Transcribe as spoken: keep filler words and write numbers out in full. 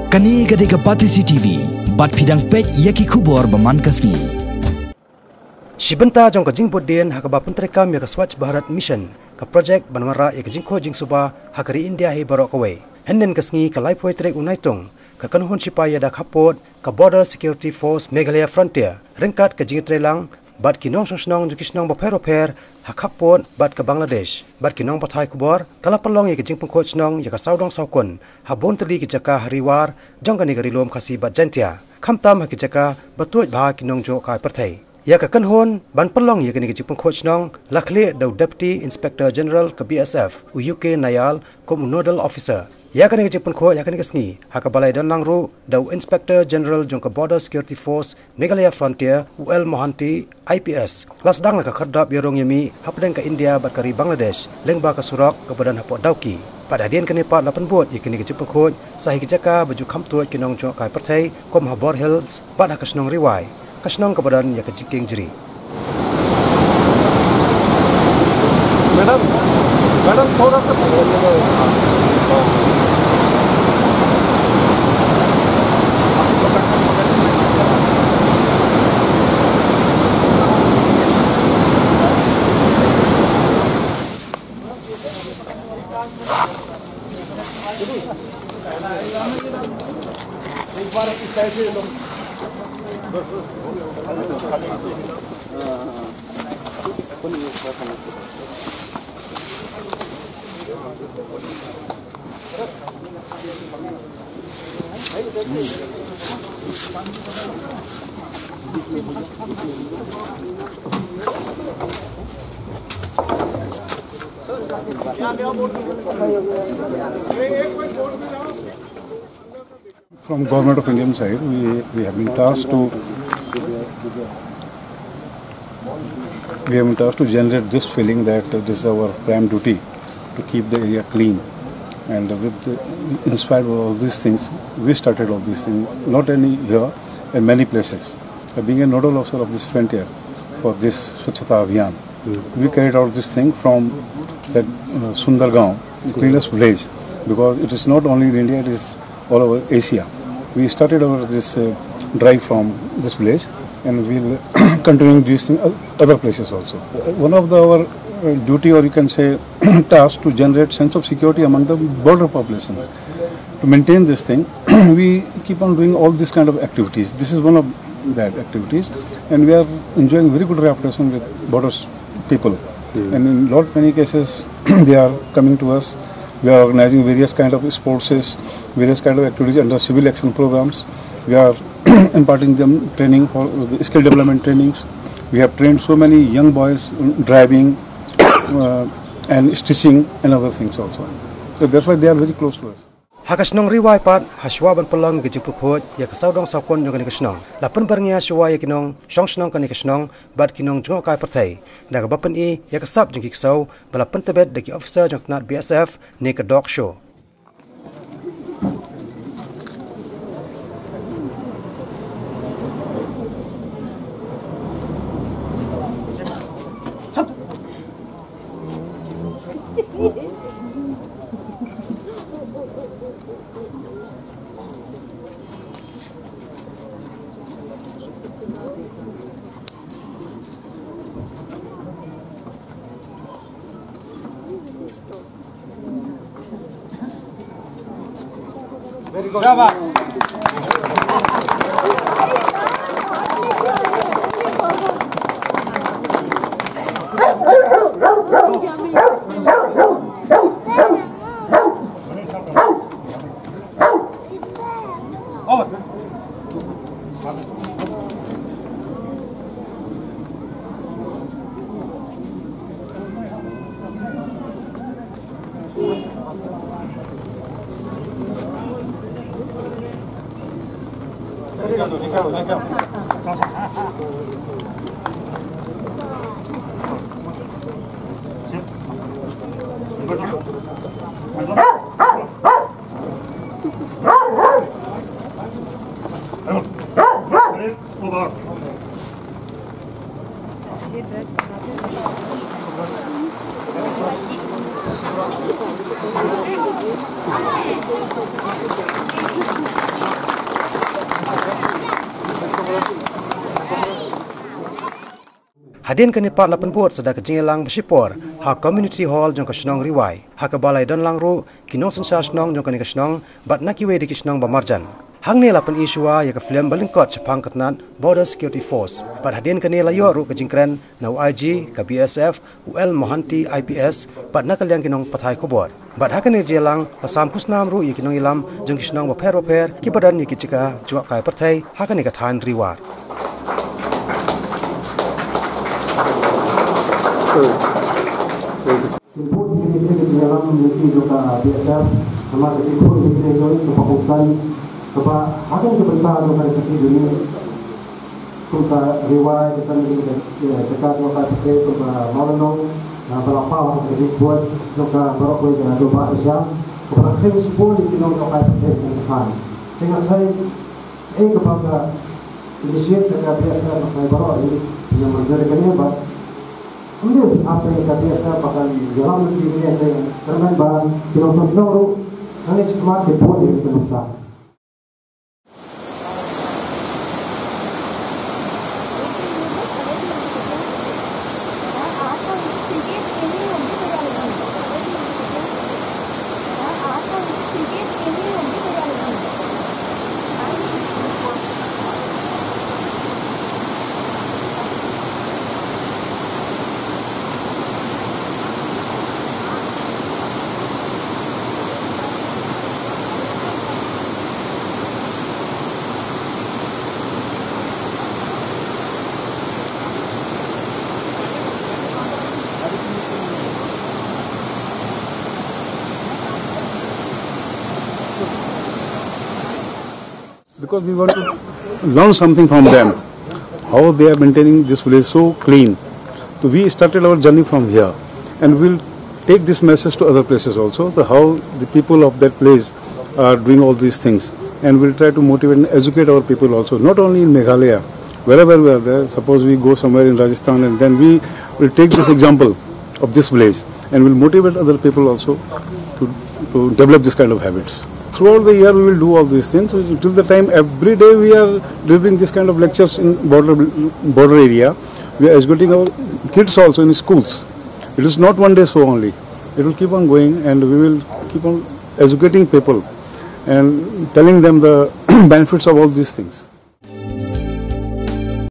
Kane ka dei ka Batesi T V, bad phi dang peit ïa ki khubor ba man ka sngi. Shi bynta jong ka jingbuddien ha kaba pyntreikam ïa ka Swachh Bharat Mission, ka projek ban wanrah ïa ka jingkhuid jingsuba ha ka ri India hi baroh kawei. Hynnin ka sngi ka laiphew tarik u Naitung, ka kynhun shipai ïada khappud ka Border Security Force Meghalaya Frontier, ryngkat ka jingïatreilang bad ki nongshong shnong jong ki shnong bapher bapher ha khappud bad ka Bangladesh bad ki nongpathai khubor, ka la pynlong ïa ka jingpynkhuid shnong ïa ka sawdong sawkun ha bun tylli ki jaka ha Ri War jong kane ka Ri Lum Khasi bad Jaintia, khamtam ha ki jaka ba tuid bha ki nongjngohkai pyrthei. Ïa ka kynhun ban pynlong ïa kane ka jingpynkhuid shnong la khlieh da u Deputy Inspector General ka B S F, u U K Nayal, kum u Nodal Officer. Ïa kane ka jingpynkhuid ha kane ka sngi ha kaba la ïadonlang ruh da u Inspector General jong ka Border Security Force Meghalaya Frontier, u L Mohanty, I P S. La sdang la ka khyrdop ïarung ïamih hapdeng ka India bad ka ri Bangladesh lyngba ka surok kaba don hapoh Dawki. Bad hadien kane pat la pynbud ïa kane ka jingpynkhuid sa ha ki jaka ba ju kham tuid ki nongjngohkai pyrthei kum ha Bor Hills bad ha ka shnong Ri Wai, ka shnong kaba don ïa ka jingkieng jri. मैडम, मैडम, थोड़ा सा From Government of Indian side, we, we have been tasked to, we have been tasked to generate this feeling that this is our prime duty to keep the area clean. And with the, in spite of all these things, we started all these things, not only here, in many places. Uh, being a nodal officer of this frontier for this Swachhata Abhiyan, we carried out this thing from that, uh, Sundargaon, the cleanest village, because it is not only in India, it is all over Asia. We started our this, uh, drive from this village, and we'll continue this thing o-, other places also. Uh, one of the, our, uh, duty, or you can say task, to generate sense of security among the border population. To maintain this thing, we keep on doing all these kind of activities. This is one of that activities, and we are enjoying very good reputation with borders people. And in lot many cases, they are coming to us. We are organizing various kind of sports, various kind of activities under civil action programs. We are imparting them training for the skill development trainings. We have trained so many young boys in driving, uh, and stitching and other things also. So that's why they are very close to us. Ha ka shnong Ri Wai pat, ha shuwa ban pynlong ka jingpynkhuid ïa ka sawdong sawkun jong kane ka shnong, la pynbyrngia shuwa ïa ki nongshong shnong kane ka shnong bad ki nongjngohkai pyrthei da kaba pyni ïa ka sap jong ki ksew ba la pyntbit da ki officer jong ka tnat B S F ne ka dog show. Hadien kane pat la pynbud sa da ka jingïalang ba shipor ha Community Hall jong ka shnong Ri Wai, ha kaba la ïadonlang ruh ki nongsynshar shnong jong kane ka shnong bad na kiwei de ki shnong ba marjan. Hangne la pyni shuwa ïa ka film ba lyngkot shaphang ka tnat Border Security Force, bad hadien kane la ïoh ruh ka jingkren na u I G ka B S F, u L Mohanty I P S, bad na ka liang ki nongpathai khubor. Bad ha kane ka jingïalang la sam khusnam ruh ïa ki nongïalam jong ki shnong bapher bapher kiba don ïa ki jaka jngohkai pyrthei ha kane ka thaiñ Ri War. Ki pud ïa kine ki jingïalam lynti jong ka B S F, namar ki pud ïa kine jong ka Pakistan, kaba ha kane ka bynta jong ka Ri Khasi Jaiñtia, kum ka Ri Wai, ka kane ka jaka jngohkai pyrthei, kum ka Mawlynnong, ah, ba la paw ha ka dashboard jong ka baroh kawei ka Dorbar Asia, kaba la kheiñ shibun ïa ki nongjngohkai pyrthei ha kane ka thaiñ. Te nga khlem Ei kaba ka initiate ka B S F ka baroh ri, ïa manjur ka ne ba. Ym dei ap ka B S F ba kan ïalam lynti ne, te kyrmen ba ki nongshong shnong ruh hangne shi khmat ki pud ïa ki nongshong. Because we want to learn something from them, how they are maintaining this village so clean. So we started our journey from here, and we'll take this message to other places also, so how the people of that place are doing all these things, and we'll try to motivate and educate our people also, not only in Meghalaya, wherever we are there. Suppose we go somewhere in Rajasthan, and then we will take this example of this village, and will motivate other people also to, to develop this kind of habits. Throughout the year, we will do all these things. So till the time, every day we are delivering this kind of lectures in border, border area. We are educating our kids also in schools. It is not one day show only. It will keep on going, and we will keep on educating people and telling them the benefits of all these things.